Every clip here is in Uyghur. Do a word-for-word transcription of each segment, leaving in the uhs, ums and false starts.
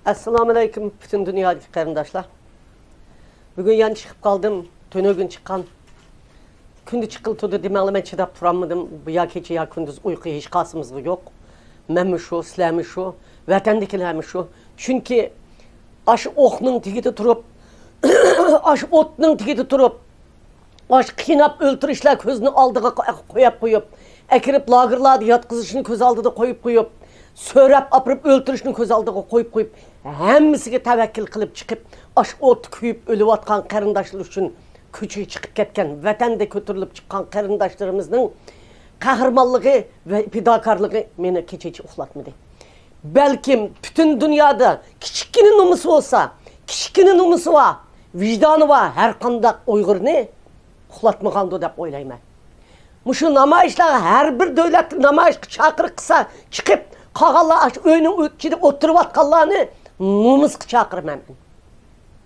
ئەسسالامۇئەلەيكۇم، پۈتۈن دۇنيادىكى قېرىنداشلار. بۈگۈن يەنە چىقىپ قالدىم. تۈنۈگۈن چىققان. كۈندە چىققىلى تۇردى دېمەڭلار، مەن چىداپ تۇرالمىدىم. بۇ يا كېچە، يا كۈندۈز ئۇيقۇ ھېچقايسىمىزغا يوق. مەنمۇ شۇ، سىلەرمۇ شۇ، ۋەتەندىكىلەرمۇ شۇ. چۈنكى ئاشۇ ئوقنىڭ تېگىدە تۇرۇپ، ئاشۇ ئوتنىڭ تېگىدە تۇرۇپ، ئاشۇ قىيناپ ئۆلتۈرۈشلەر كۆزنى ئالدىغا قويۇپ قويۇپ، ئەكىرىپ لاگېرلاردا ياتقۇزۇشنى كۆز ئالدىدا قويۇپ قويۇپ، سۆرەپ ئاپىرىپ ئۆلتۈرۈشنى كۆز ئالدىغا قويۇپ قويۇپ، ھەممىسىگە تەۋەككۈل قىلىپ چىقىپ، ئاشۇ ئوتتا كۆيۈپ ئۆلۈۋاتقان قېرىنداشلار ئۈچۈن كۆچىگە چىقىپ كەتكەن، ۋەتەندە كۆتۈرۈلۈپ چىققان قېرىنداشلىرىمىزنىڭ قەھرىمانلىقى ۋە پىداكارلىقى مېنى كېچىچە ئۇخلاتمىدى. بەلكىم پۈتۈن دۇنيادا كىچىككىنە نومۇسى بولسا، كىچىككىنە نومۇسى بار، ۋىجدانى بار ھەر قانداق ئۇيغۇرنى ئۇخلاتمىغاندۇ دەپ ئويلايمەن. مۇشۇ نامايىشلارغا ھەر بىر دۆلەت نامايىشقا چاقىرىق قىلسا، چىقىپ قالغانلار ئاشۇ ئۆينىڭ ئىچىدە ئولتۇرۇۋاتقانلارنى نومۇسقا چاقىرىمەن.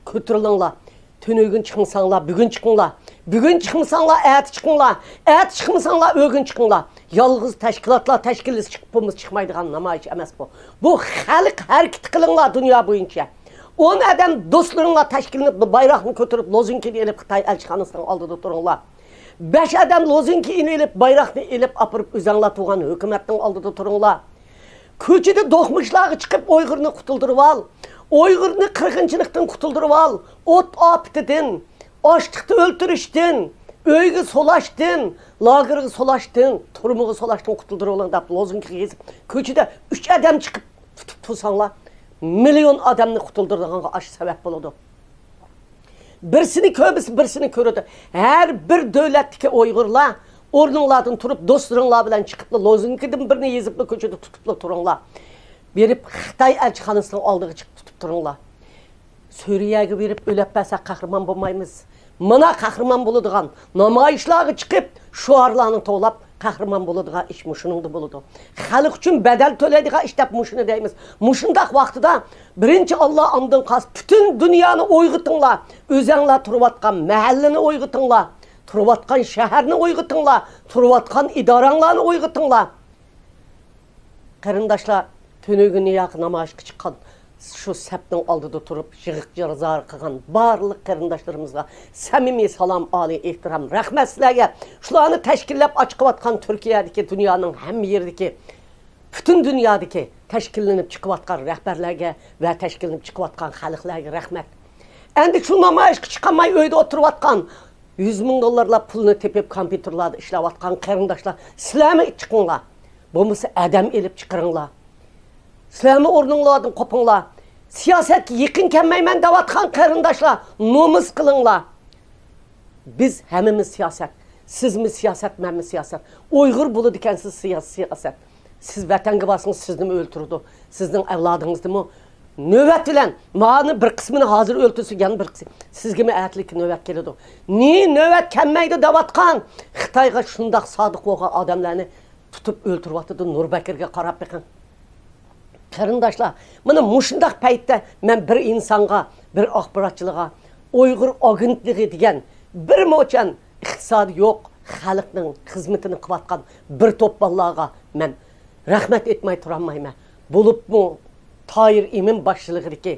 كۆتۈرۈلۈڭلار. تۈنۈگۈن چىقمىساڭلار، بۈگۈن چىقىڭلار. بۈگۈن چىقمىساڭلار، ئەتە چىقىڭلار. ئەتە چىقمىساڭلار، ئۆگۈن چىقىڭلار. يالغۇز تەشكىلاتلار تەشكىللىسە چىقىپ بولمىسا چىقمايدىغان نامايىش ئەمەس بۇ. بۇ خەلق ھەرىكىتى قىلىڭلار دۇنيا بويىچە. ئون ئادەم دوستلىرىڭلار تەشكىللىنىپ، بۇ بايراقنى كۆتۈرۈپ، لوزۇنكىنى ئېلىپ خىتاي ئەلچىخانىسىنىڭ ئالدىدا تۇرۇڭلار. بەش ئادەم لوزۇنكىنى ئېلىپ، بايراقنى ئېلىپ ئاپىرىپ، ئۆزەڭلار تۇغان ھۆكۈمەتنىڭ ئالدىدا تۇرۇڭلار. كوچىدا دوقمۇشلارغا چىقىپ، ئۇيغۇرنى قۇتۇلدۇرۇۋال. ئۇيغۇرنى قىرغىنچىلىقتىن قۇتۇلدۇرۇۋال. ئوت ئاپىتىدىن، ئاچلىقتا ئۆلتۈرۈشتىن، ئۆيگە سولاشتىن، لاگېرغا سولاشتىن، تۈرمىگە سولاشتىن قۇتۇلدۇرۇۋېلىڭ دەپ لوزۇنكا يېزىپ، كوچىدا ئۈچ ئادەم چىقىپ تۇتۇپ تۇرساڭلار، مىليون ئادەمنى قۇتۇلدۇرىدىغانغا ئاشۇ سەۋەب بولىدۇ. بىرسىنى كۆرمىسە بىرسىنى كۆرىدۇ. ھەر بىر دۆلەتتىكى ئۇيغۇرلار ئورنۇڭلاردىن تۇرۇپ، دوستلىرىڭلار بىلەن چىقىپلا لوزۇنكىدىن بىرنى يېزىپلا كوچىدا تۇتۇپلا تۇرۇڭلار. بېرىپ خىتاي ئەلچىخانىسىنىڭ ئالدىغا چىقىپ تۇتۇپ تۇرۇڭلار. سۈرىيەگە بېرىپ ئۆلۈپ بەرسەك قەھرىمان بولمايمىز. مانا قەھرىمان بولىدىغان، نامايىشلارغا چىقىپ، شوئارلارنى توۋلاپ، قەھرىمان بولىدىغان ئىش مۇشۇنىڭدا بولىدۇ. خەلق ئۈچۈن بەدەل تۆلەيدىغان ئىش دەپ مۇشۇنى دەيمىز. مۇشۇنداق ۋاقتىدا بىرىنچى ئاللا ئاندىن قالسا پۈتۈن دۇنيانى ئويغىتىڭلار. ئۆزەڭلار تۇرۇۋاتقان مەھەللىنى ئويغىتىڭلار. تۇرۇۋاتقان شەھەرنى ئويغىتىڭلار. تۇرۇۋاتقان ئىدارەڭلارنى ئويغىتىڭلار. قېرىنداشلار، تۈنۈگۈن نىياقى نامايىشقا چىققان، شۇ سەپنىڭ ئالدىدا تۇرۇپ، يىغىق زار قىلغان بارلىق قېرىنداشلىرىمىزغا سەمىمىي سالام، ئالىي ئېھتىرام، رەھمەت سىلەرگە. شۇلارنى تەشكىللەپ ئاچىقىۋاتقان تۈركىيەدىكى، دۇنيانىڭ ھەممە يېرىدىكى، پۈتۈن دۇنيادىكى تەشكىللىنىپ چىقىۋاتقان رەھبەرلەرگە ۋە تەشكىللىنىپ چىقىۋاتقان خەلقلەرگە رەھمەت. ئەمدى شۇ نامايىشقا چىقالماي ئۆيدە ئولتۇرۇۋاتقان، يۈز مىڭ دوللارلاپ پۇلنى تېپىپ، كومپيۇتېرلاردا ئىشلەۋاتقان قېرىنداشلار، سىلەرمۇ چىقىڭلار. بولمىسا ئادەم ئېلىپ چىقىرىڭلار. سىلەرمۇ ئورنۇڭلاردىن قوپۇڭلار. سىياسەتكە يېقىن كەلمەيمەن دەۋاتقان قېرىنداشلار، نومۇس قىلىڭلار. بىز ھەممىمىز سىياسەت. سىزمۇ سىياسەت، مەنمۇ سىياسەت. ئۇيغۇر بولىدىكەنسىز سىيا-، سىياسەت. سىز ۋەتەنگە بارسىڭىز، سىزنىمۇ ئۆلتۈرىدۇ. سىزنىڭ ئەۋلادىڭىزنىمۇ. نۆۋەت بىلەن مانى بىر قىسمىنى ھازىر ئۆلتۈرسە، يەنە بىر قىسمى. سىزگىمۇ ئەتىلىككە نۆۋەت كېلىدۇ. نى نۆۋەت كەلمەيدۇ دەۋاتقان خىتايغا شۇنداق سادىق بولغان ئادەملەرنى تۇتۇپ ئۆلتۈرۈۋاتىدۇ. نۇربەكرىگە قاراپ بېقىڭ. قېرىنداشلار، مانا مۇشۇنداق پەيتتە مەن بىر ئىنسانغا، بىر ئاخباراتچىلىغا، ئۇيغۇر ئاگېنتلىقى دېگەن بىر موچەن ئىقتىسادى يوق، خەلقنىڭ خىزمىتىنى قىلىۋاتقان بىر توپ بالىلارغا مەن رەھمەت ئېيتماي تۇرالمايمەن. بولۇپمۇ تاھىر ئىمىن باشچىلىقىدىكى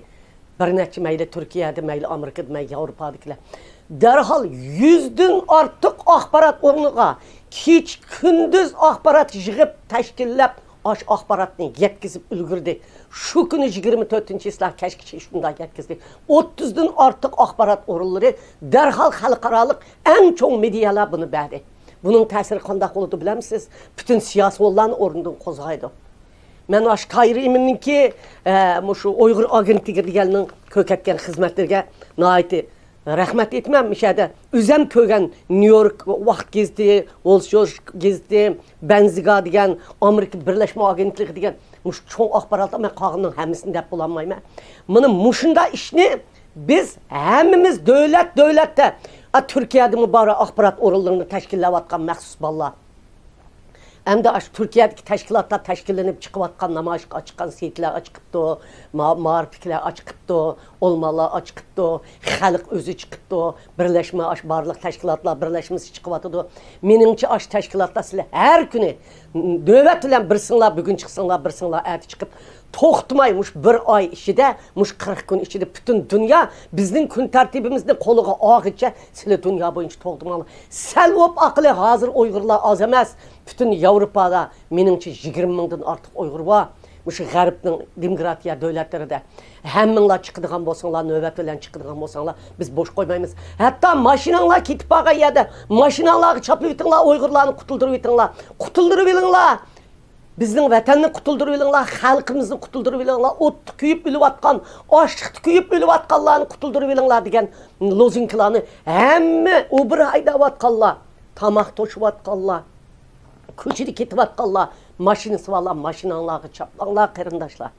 بىر نەچچە، مەيلى تۈركىيەدە، مەيلى ئامېرىكىدا، مەيلى ياۋروپادىكىلەر، دەرھال يۈزدىن ئارتۇق ئاخبارات ئورنىغا كېچە كۈندۈز ئاخبارات يىغىپ، تەشكىللەپ، ئاشۇ ئاخباراتنى يەتكۈزۈپ ئۈلگۈردى. شۇ كۈنى يىگىرمە تۆتىنچى چىسلا كەچكىچە شۇنداق يەتكۈزدى. ئوتتۇزدىن ئارتۇق ئاخبارات ئورۇنلىرى دەرھال خەلقئارالىق ئەڭ چوڭ مېدىيالار بۇنى بەردى. بۇنىڭ تەسىرى قانداق بولىدۇ بىلەمسىز؟ پۈتۈن سىياسىيونلارنى ئورنىدىن قوزغايدۇ. مەن ئاشۇ تاھىر ئىمىننىڭكى، ئە، مۇشۇ ئۇيغۇر ئاگېنتلىكى دېگەننىڭ كۆرسەتكەن خىزمەتلىرىگە ناھايىتى رەھمەت ئېيتىمەن. مۇشۇ يەردە ئۆزەم كۆرگەن نيۇ يورك ۋاقىت گېزىتى، ۋول سترىت گېزىتى، بەنزىگا دېگەن، ئامېرىكا بىرلەشمە ئاگېنتلىقى دېگەن مۇشۇ چوڭ ئاخباراتلار، مەن قالغىنىنىڭ ھەممىسىنى دەپ بولالمايمەن. مانا مۇشۇنداق ئىشنى بىز ھەممىمىز دۆلەت، دۆلەتتە، ئا، تۈركىيەدىمۇ بار ئاخبارات ئورۇنلىرىنى تەشكىللەۋاتقان مەخسۇس بالىلار. ئەمدى ئاشۇ تۈركىيەدىكى تەشكىلاتلار تەشكىللىنىپ چىقىۋاتقان نامايىشقا ئاچىققان سېيىتلەر ئاچىقىپتۇ، ما-، مائارىپتىكىلەر ئاچىقىپتۇ، ئولىمالار ئاچىقىپتۇ، خەلق ئۆزى چىقىپتۇ، بىرلەشمە، ئاشۇ بارلىق تەشكىلاتلار بىرلەشمىسى چىقىۋاتىدۇ. مېنىڭچە، ئاشۇ تەشكىلاتلار سىلەر ھەر كۈنى نۆۋەت بىلەن بىرسىڭلار بۈگۈن چىقسىڭلار، بىرسىڭلار ئەتە چىقىپ، توختىماي مۇشۇ بىر ئاي ئىچىدە، مۇشۇ قىرىق كۈن ئىچىدە پۈتۈن دۇنيا بىزنىڭ كۈن تەرتىبىمىزنى قولىغا ئالغىچە سىلى دۇنيا بويىچە توختىماڭلار. سەل بولۇپ ئاقىلى ھازىر ئۇيغۇرلار ئاز ئەمەس. پۈتۈن ياۋروپادا مېنىڭچە يىگىرمە مىڭدىن ئارتۇق ئۇيغۇر بار. مۇشۇ غەربنىڭ دېموكراتىيە دۆلەتلىرىدە. ھەممىڭلار چىقىدىغان بولساڭلار، نۆۋەت بىلەن چىقىدىغان بولساڭلار، بىز بوش قويمايمىز. ھەتتا ماشىناڭلار كېتىپ بارغان يەردە ماشىناڭلارغا چاپلىۋېتىڭلار، ئۇيغۇرلارنى قۇتۇلدۇرۇۋېتىڭلار. قۇتۇلدۇرۇۋېلىڭلار. بىزنىڭ ۋەتەننى قۇتۇلدۇرۇۋېلىڭلار، خەلقىمىزنى قۇتۇلدۇرۇۋېلىڭلار، ئوتتا كۆيۈپ ئۆلۈۋاتقان، ئاچلىقتا كۆيۈپ ئۆلۈۋاتقانلارنى قۇتۇلدۇرۇۋېلىڭلار دېگەن لوزۇنكىلارنى ھەممە ئۇبېر ھەيدەۋاتقانلار، تاماق توشۇۋاتقانلار، كوچىدا كېتىۋاتقانلار، ماشىنىسى بارلار، ماشىناڭلارغا چاپلاڭلار، قېرىنداشلار.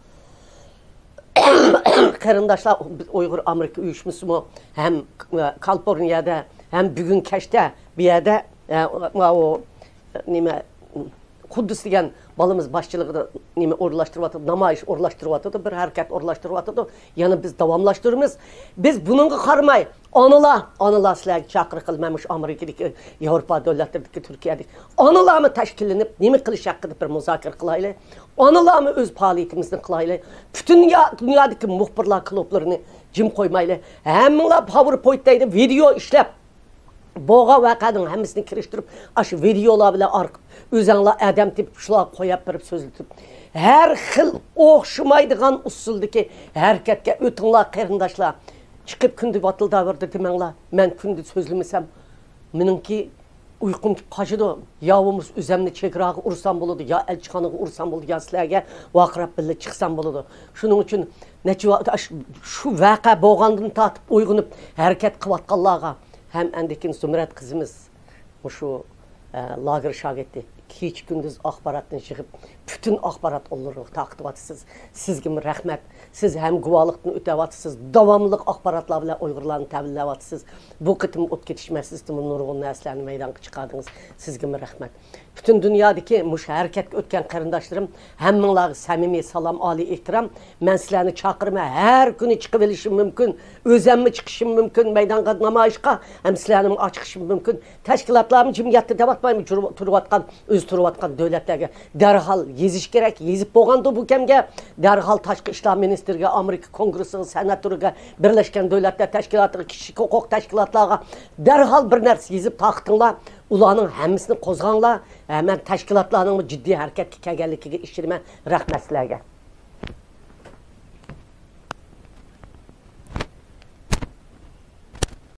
قېرىنداشلار، بىز ئۇيغۇر ئامېرىكا ئۇيۇشمىسىمۇ ھەم، ئە، كالىفورنىيەدە، ھەم بۈگۈن كەچتە بۇ يەردە، ئە، ئۇ، نېمە، قۇددۇس دېگەن بالىمىز باشچىلىقىدا نېمە ئورۇنلاشتۇرۇۋاتىدۇ، نامايىش ئورۇنلاشتۇرۇۋاتىدۇ، بىر ھەرىكەت ئورۇنلاشتۇرۇۋاتىدۇ. يەنە بىز داۋاملاشتۇرىمىز. بىز بۇنىڭغا قارىماي، ئانىلار، ئانىلار سىلەرگە چاقىرىق قىلىمەن، مۇشۇ ئامېرىكىدىكى، ياۋروپا دۆلەتلىرىدىكى، تۈركىيەدىكى ئانىلارمۇ تەشكىللىنىپ، نېمە قىلىش ھەققىدە بىر مۇزاكىرە قىلايلى. ئانىلارمۇ ئۆز پائالىيىتىمىزنى قىلايلى. پۈتۈن يا-، دۇنيادىكى مۇخبىرلار كۇلۇبلىرىنى جىم قويمايلى. ھەممىڭلار پاۋېرپوينت دەيدۇ، ۋىدېئو ئىشلەپ، بولغان ۋەقەنىڭ ھەممىسىنى كىرىشتۈرۈپ، ئاشۇ ۋىدېئولار بىلەن ئارقا-، ئۆزەڭلار ئادەم تېپىپ، شۇلارغا قويۇپ بېرىپ سۆزلىتىپ، ھەر خىل ئوخشىمايدىغان ئۇسۇلدىكى ھەرىكەتكە ئۆتۈڭلار، قېرىنداشلار. چىقىپ كۈندە ۋاتىلداۋېرىدۇ دېمەڭلار. مەن كۈندە سۆزلىمىسەم، مېنىڭكى ئۇيقۇم كېلىپ قاچىدۇ. يا بولمىسا ئۆزەمنى چېگراغا ئۇرسام بولىدۇ، يا ئەلچىخانىغا ئۇرسام بولىدۇ، يا سىلەرگە ۋارقىراپ بىللە چىقسام بولىدۇ. شۇنىڭ ئۈچۈن نەچچە ۋا-، ئاش-، شۇ ۋەقە بولغاندىن تارتىپ ئويغىنىپ ھەرىكەت قىلىۋاتقانلارغا ھەم ئاندىن كېيىن زۇمرەت قىزىمىز مۇشۇ، ئە، لاگېر شاگىرتى كېچە-كۈندۈز ئاخباراتنى يىغىپ، پۈتۈن ئاخبارات ئورۇنلىرىغا تارقىتىۋاتىسىز. سىزگىمۇ رەھمەت. سىز ھەم گۇۋاھلىقتىن ئۆتەۋاتىسىز، داۋاملىق ئاخباراتلار بىلەن ئۇيغۇرلارنى تەمىنلەۋاتىسىز. بۇ قېتىم ئوت كېتىش مەسىلىسىدىمۇ نۇرغۇن نەرسىلەرنى مەيدانغا چىقاردىڭىز. سىزگىمۇ رەھمەت. پۈتۈن دۇنيادىكى مۇشۇ ھەرىكەتكە ئۆتكەن قېرىنداشلىرىم، ھەممىڭلارغا سەمىمىي سالام، ئالىي ئېھتىرام. مەن سىلەرنى چاقىرىمەن، ھەر كۈنى چىقىۋېلىشىم مۇمكىن، ئۆزەممۇ چىقىشىم مۇمكىن مەيدانغا، نامايىشقا، ھەم سىلەرنىمۇ چىقىشىم مۇمكىن. تەشكىلاتلارمۇ جىم ياتتى دەۋاتمايمۇ، تۇرۇۋاتقان، ئۆزى تۇرۇۋاتقان دۆلەتلەرگە دەرھال يېزىش كېرەك. يېزىپ بولغاندۇ بۇ كەمگە، دەرھال تاشقى ئىشلار مىنىستىرىگە، ئامېرىكا كونگرېسسىغا، سېناتورىغا، بىرلەشكەن دۆلەتلەر تەشكىلاتىغا، كىشىلىك ھوقۇق تەشكىلاتلارغا دەرھال بىر نەرسە يېزىپ تارقىتىڭلار. ئۇلارنىڭ ھەممىسىنى قوزغاڭلار. ھە، مەن تەشكىلاتلارنىڭمۇ جىددىي ھەرىكەتكە كەلگەنلىكىگە ئىشىنىمەن. رەھمەت سىلەرگە.